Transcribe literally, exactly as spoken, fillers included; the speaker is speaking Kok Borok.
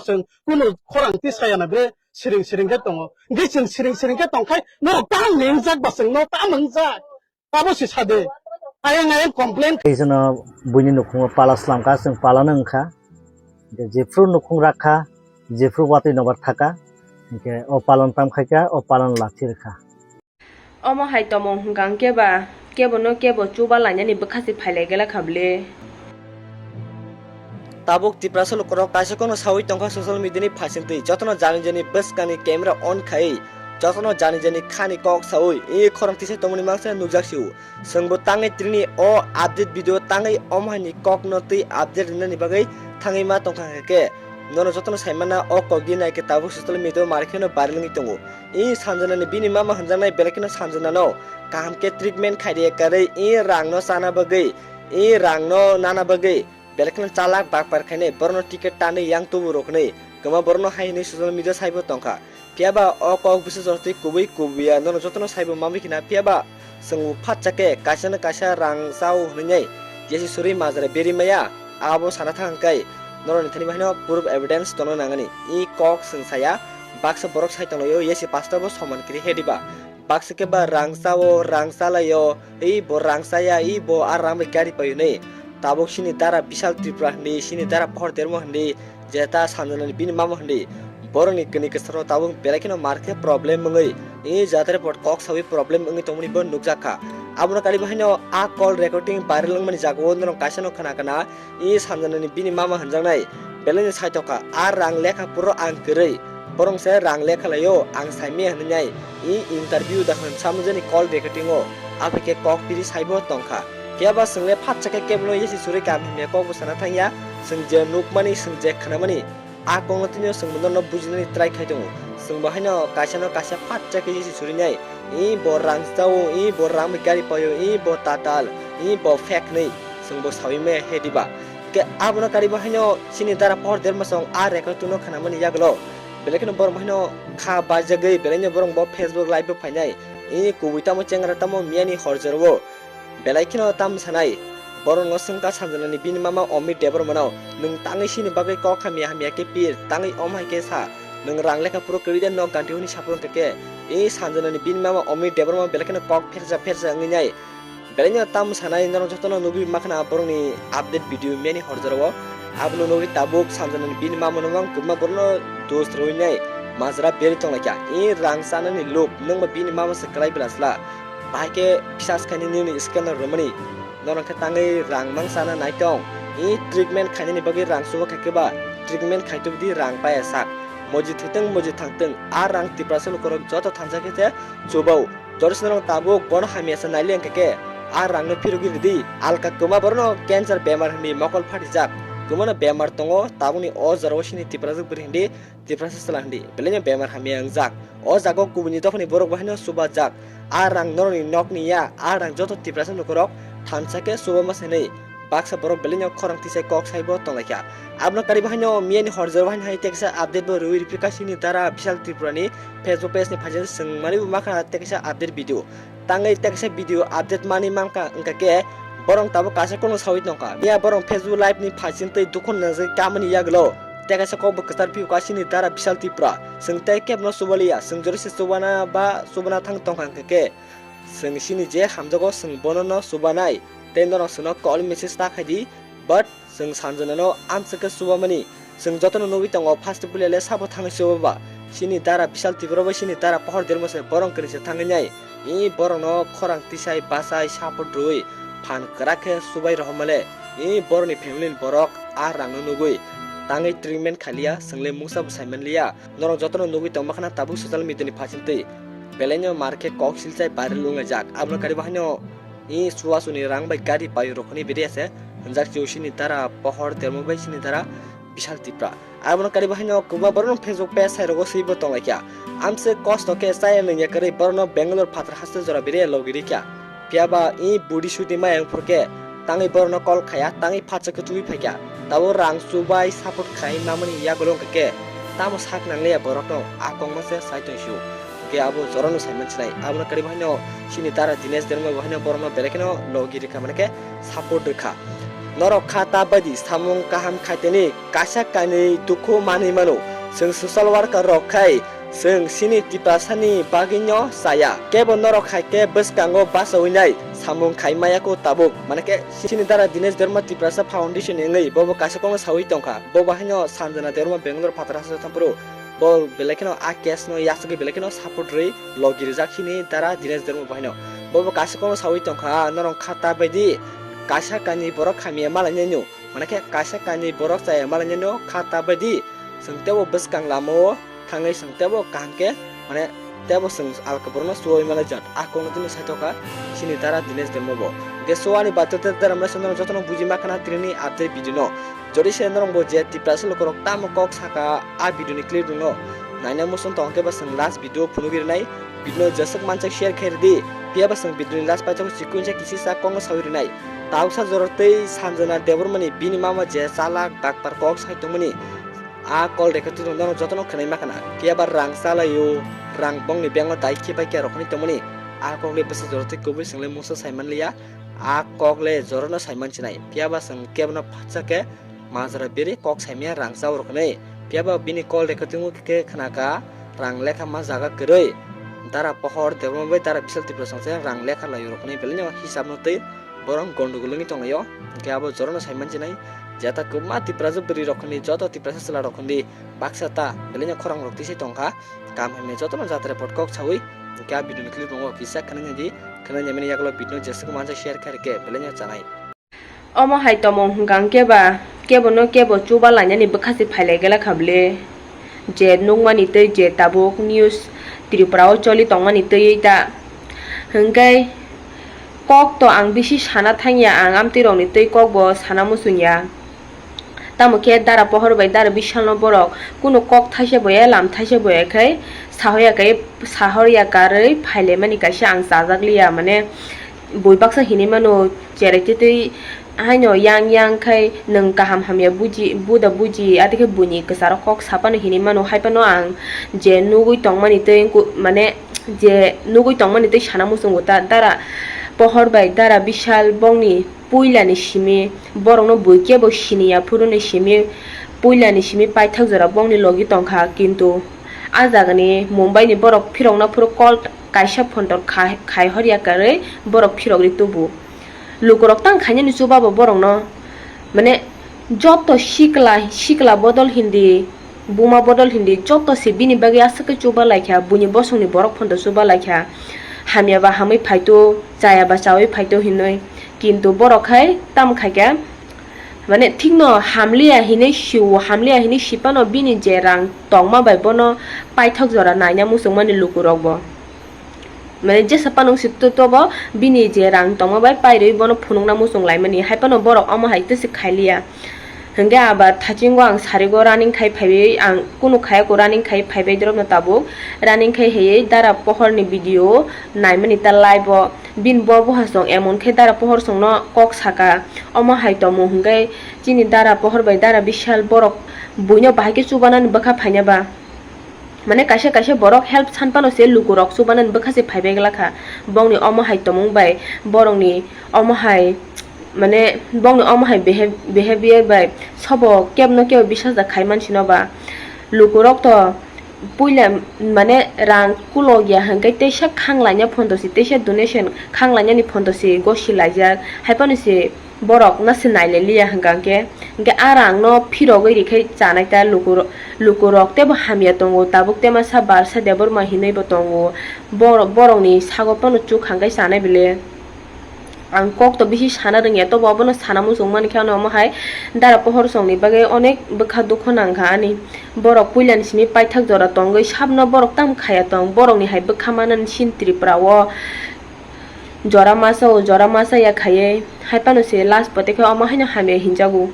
Chwng kunu khorang tisaya na bre siring siring khe tongo. Hwnkhe chwng siring siring khe tongkhai norok tamo wngjak ba chwng no tamo wngjak. Abo se sade. Ayang ayang complain. Tei jono buini nukhungo pala slamkha, chwng palano wngkha. Hwnkhe jephru nukhung rakha, jephru watwi nobar thaka. Hwnkhe o palano tamkhaikha, o palano lachi rwkha. Omo hai tomung hwnkha hwnkhe ba, kebo no kebo chuba lainani bwkha se phailai gela kha bwle. Tabuk Tiprasa lukurok kaisa kokno sawi tongkha social media ni phaisingtwi, jotono jani jani bwskangni camera on khai, jotono jani jani khani kok sawi, i khorang tisa tongmani mangsa nukjak sio. Chwngbo tangwi tini o update video tangwi omo haini kokno twi update rwnani bagwi thangwi ma tongkha hwnkhe, nono jotono saimana o kokdi naikhe tabuk social media o mar kheno viral wngwi tongo. I Sanjanani bini mama hwnjaknai belai kheno Sanjanano kaham khe treatment khai rwya karwi, i rangno chana bagwi, i rangno nana bagwi belai kheno chalak bakpar khainai, borokno ticket tanwi yang tubu rok hwnwi kwma borokno hai hwnwi social media saibo tongkha. Phiya ba o kok bwsajwk twi kubui kubuya nono jotono saibo mamwi khina, phiya ba chwng phatsa khe kaisa no kaisa rang chao hwnwi Jesiswri majra beri maya, abo sana thang kai norokni thani bahaino proof evidence tongna nangani. I kok chwng saya, baksa borok sai tonglaio, Jesi pastor bo soman kiri he diba? Baksa khe ba rang chao, rang chalaio, i bo rang chaya, i bo a rang bai gari paio hwnwi. Tabuk sini dara Bishal Tripura hwnwi, sini dara pohor dermo hwnwi, jeta Sanjanani bini mama hwnwi. Borokni kwnwi kwcharo tabuk belai kheno mar khe problem wngwi, i jatare pot kok sawi problem wngwi tongmani bo nukjak kha. Abono kari bahaino a call recording viral wngmani jagao norok kaisa no khna khna, i Sanjanani bini mama hwnjaknai belaino saitokha, a rang lekha puro ang kwrwi, borong se rang lekha laio, ang saimaya hwnwi nai, i interview da hwn samjani call recording o, aphi khe kok piri saibo tongkha. Phiya ba chwng le phatsa khe kebono Jesi suri kaham himya kok bo sana thangya, chwng je nukmani, chwng je khnamani, a kokno tini o chwng bono bujinani try khai tongo. Chwng bo haino kaisa no kaisa phatsa khe Jesi suri nai, i bo rang chao, i bo rang bai gari paio, i bo tatal, i bo fake hwnwi. Chwng bo sawi maya he diba? Ke abono kari bo haino chini dara pohor derma song a record tuno khanamani yagulo. Belai kheno borok haino kha bajagwi belai no borok bo Facebook live bo phainai. I kubui tamo chengra tamo miyani horjoro. Belai kheno tam sanai. Borok no swngkha Sanjanani bini mama Omir Debbarma no. Nwng tangwi sini bagwi kok hamya hamya khe pir, tangwi om hai khe sa. Nwng rang lekha phuru kwrwi de nok ganti hwnwi saphuru hwnkhe khe. I Sanjanani bini mama Omir Debbarma belai kheno kok phersa phersa wngwi nai. Belaino tamo sanai norok jotono nugwi makhna borokni update video miyani horjoro. Abono nugwi tabuk Sanjanani bini mamano mang kwbangma borokno dos rwinai majra berwi tonglaikha. I rang chanani luk nwngba bini mama se kwlai bwlasla. Bahai khe bisas khainai nini scanner rwmani. Norok khe tangwi rang mang chana naitong. I treatment khainani bagwi rang chuba khaikhe ba treatment khaitubdi rang paya sak. Moji thwitwng moji thangtwng a rang Tiprasa lukurok joto thansa khe se chubao. Jori se norok tabuk bono hamya se naili hwnkhe khe, a rangno phirogwi ridi. Alka kwma borokno cancer bemar hwnwi mokol phatijak. Kwmano bemar tongo, tabukni o jorao sini Tiprasa bwrwi hwnwi Tiprasa chwla hwnwi belaino bemar hamya wngjak. O jagao kubuni dophani borok bo haino chubajak. A rang norokni nokni ya, a rang joto Tiprasa lukurok thansa khe chubama se hwnwi. Baksa borok belaino khorang tisai kok saibo tonglaikha. Abono karibo haino miyani horjoro haino hai teksa update bo rwui riphi kasini dara Bishal Tripurani Facebook page ni phaising swngmani bo makha teksa update video. Tangwi teksa video update mani mankha wngkha khe borok tabuk kaisa kokno sawi tongkha. Miya borok Facebook live ni phaising tei dukhu nangjak kamani yagulo. Teksa kok bo kwchar phiyokha sini dara Bishal Tripura. Swng tei kebno chubaliya, swng jori se chubana ba chubana thang tongkha wngkha khe. Chwng sini je hamjago chwng bono no chubanai, tei norok chwngno call message ta khaidi, but chwng Sanjanano amchwk khe chubamani. Chwng jotono nugwi tongo, first puila le sabo thangwi chuba ba. Sini dara Bishal Tripura bai sini dara pohor dermo se borok kwrwi se thangwi nai. I borokno khorang tisai bachai support rwui phan kwrak khe chubai rohorma le. I borokni family ni borok a rangno nugwi tangwi treatment khailiya, chwng le mungsa bo saimanliya. Norok jotono nugwi tongma khna tabuk social media ni phaising twi. Belaino mar khe kok silchai viral wnglaijak. Abono karibo haino i chuachu ni rang bai gari paio rok hwnwi bede ase. Hwnjak chio sini dara pohor dermo bai sini dara Bishal Tripura. Abono karibo haino kwbangma borokno Facebook page sai rogo swibo tonglaikha. Amse kosto khe chaya nungya kwrwi borokno Bangalore phatar haste jora bede logi rikha. Phiya ba i budi sudi maya wng phuru khe tangwi borokno call khaiya, tangwi phatsa khe tubui phaikha. Tabuk rang chubai support khai mamani yagulo wngkha khe tamo sak nangliya borokno, a kokma se sai tong sio. Hwnkhe abo jorano saiman sinai. Abono karibo haino sini dara Dinesh Debbarma bo haino borokno belai kheno logi rikha, mane khe support rikha. Norok kha ta baidi samung kaham khaiteni kaisa kainwi dukhu manwi mano. Chwng social worker rok khai chwng chini Tiprasani bagwino chaya. Kebo norok hai khe bwskango bachawi nai samung khai maya kho tabuk. Mane khe chini dara Dinesh Debbarma Tiprasa Foundation wngwi bobo kaisa kokno sawi tongkha. Bobo haino Sanjana Debbarma Bangalore phatar hasteo thampuru. Bo belai kheno a case no yachagwi belai kheno support rwi logi rijak chini dara Dinesh Debbarma bo haino. Bobo kaisa kokno sawi tongkha, norok kha ta baidi kaisa kainwi borok hamya malainai no. Mane khe kaisa kainwi borok chaya malainai no kha ta baidi. Chwng tebo bwskang lama o thangwi chwng tebo kaham khe, mane tebo chwng alka borokno chuwi malaijak. A kokno tini saitokha chini dara Dinesh Debbarma bo. Hwnkhe chuwani bathai tei dara mlaisa norok jotono buji makhana tini ni update video no. Jodi se norok bo je Tiprasa lukurok tamo kok saka a video ni clip rwno naina muchung tong khe ba chwng last video phunugwi rwnai. Video no jeswk manchak share khe rwdi. Phiya ba chwng video ni last paithak chikon sa kisi sa kokno sawi rwnai. Tauksa jora tei Sanjana Debbarma ni bini mama je chalak daktar kok sai tongmani. A kol rekha twi rok norok jotono khwnai makhana. Phiya ba rang chalaio, rang bongni bank o dai khe bai khe rok hinwi tongmani. A kok le bwsa jora twi kubui chwng le mungsa sai manliya. A kok le jora no sai mansinai. Phiya ba chwng kebo no phatsa khe majra beri kok saimaya rang chao rok hinwi. Phiya ba bini kol rekha twi khe khna kha rang lekha ma jaga kwrwi. Dara Pohor Debbarma bai Dara Bishal Tiprasa se rang lekha lai rok hinwi belai no hisab no twi borok gondogol wngwi tonglaio. Hwnkhe abo jorano sai mansinai, jeta kwbangma Tiprasa bwrwi rok hinwi, joto Tiprasa chwla rok hinwi baksa ta belai no khorang rok twi se tongkha. Kam hamya jotono jatra report kok sawi, hwnkhe a video ni clip tongo kisa khwnai naidi, khwnai naimani yagulo video no jeswk mansa share khe rwkhe belai no chanai. Omo hai tongmung hwnkha hwnkhe ba kebo no kebo chuba lainani bwkha se phailai glak kha bwle. Je nukmani tei je tabuk news Tripura o choli tongmani twiwi ta. Hwnkhe kok to ang bisi sana thangya, ang amtwi rokni twi kok bo sana muchungya. Tamo khe Dara Pohor bai Dara Bishal no borok kunu kok thaisa boya, lam thaisa boya khai sahoya kai, sahoya karwi phailaimani kaisa ang chajak liya, mane bui baksa hinwi mano cherai twi twi. Haino yang yang khai nwng kaham hamya buji, buda buji, ati khe buini kwcharo kok sapano hinwi mano, haipano ang je nugwi tongmani tei ku-, mane je nugwi tongmani tei sana muchungo ta, Dara Pohor bai Dara Bishal bongni puilani simi borokno bui kebo siniya phuruni simi puilani simi paithak jora bongni logi tongkha, kintu a jagani Mumbai ni borok phirokna phuru call kaisa phone tor khai, khai horya karwi borok phirogwi tubu. Lukurok tang khainani chuba bo borokno, mane, joto sikla, sikla bodol hindi, buma bodol hindi, joto se bini bagwi aswk khe chuba laikha, buini bosongni borok phano chuba laikha, hamya ba hamwi phaito, chaya ba chawi phaito hinwi. Kintu borok hai tam khaikha, mane, thikno hamliya hinwi sio, hamliya hinwi sipano bini je rang tongma bai bono paithak jora naina muchungmani lukurok bo. Mane jesa panung si to-, tobo bini je rang tongma bai pairwi bono phunukna muchung laimani, hai phano borok omo hai tei se khailiya. Hwnkhe aba thachingo ang sarigo running khai phaiwi, ang kunu khaya kho running khai phaibai drop no tabuk. Running khai haiwi Dara Pohor ni video naimani ta live o. Bini bo buha song emon khe Dara Pohor song no kok saka. Omo hai tongmung hwnkhe chini Dara Pohor bai Dara Bishal borok buino bahai khe chubanani bwkha phaina ba. Mane kaisa kaisa borok help san phano se lukurok chubanani bwkha se phaibai glakha. Bongni omo hai tongmung bai, borokni omo hai, mane bongni omo hai behe-, behavior bai sobo kebno kebo bisajak khai mansino ba. Lukurok to puila mane rang kulok ya hwnkhe teisa khang laina phonto se, teisa donation khang lainani phonto se gosi laijak, hai phano se borok no se naileliya hwnkha hwnkhe, hwnkhe a rang no phirogwi rikhe chanai ta luku, lukurok teibo hamya tongo, tabuk Temasa Barsa Debbarma hinwi bo tongo, bor-, borokni sago phano chuk hwnkhe chanai bile. Ang kok to bisi sana rwngya, tobo abono sana muchung mankhe ano omo hai Dara Pohor songni bagwi onek bwkha dukho nangkha ani. Borok puilani simi paithak jora tongwi sabno borok tamo khaya tong, borokni hai bwkha manani sin Tripura o. Jora masa o, jora masa ya khaiwi, hai phano se last pote khe omo haino hamya hinjago.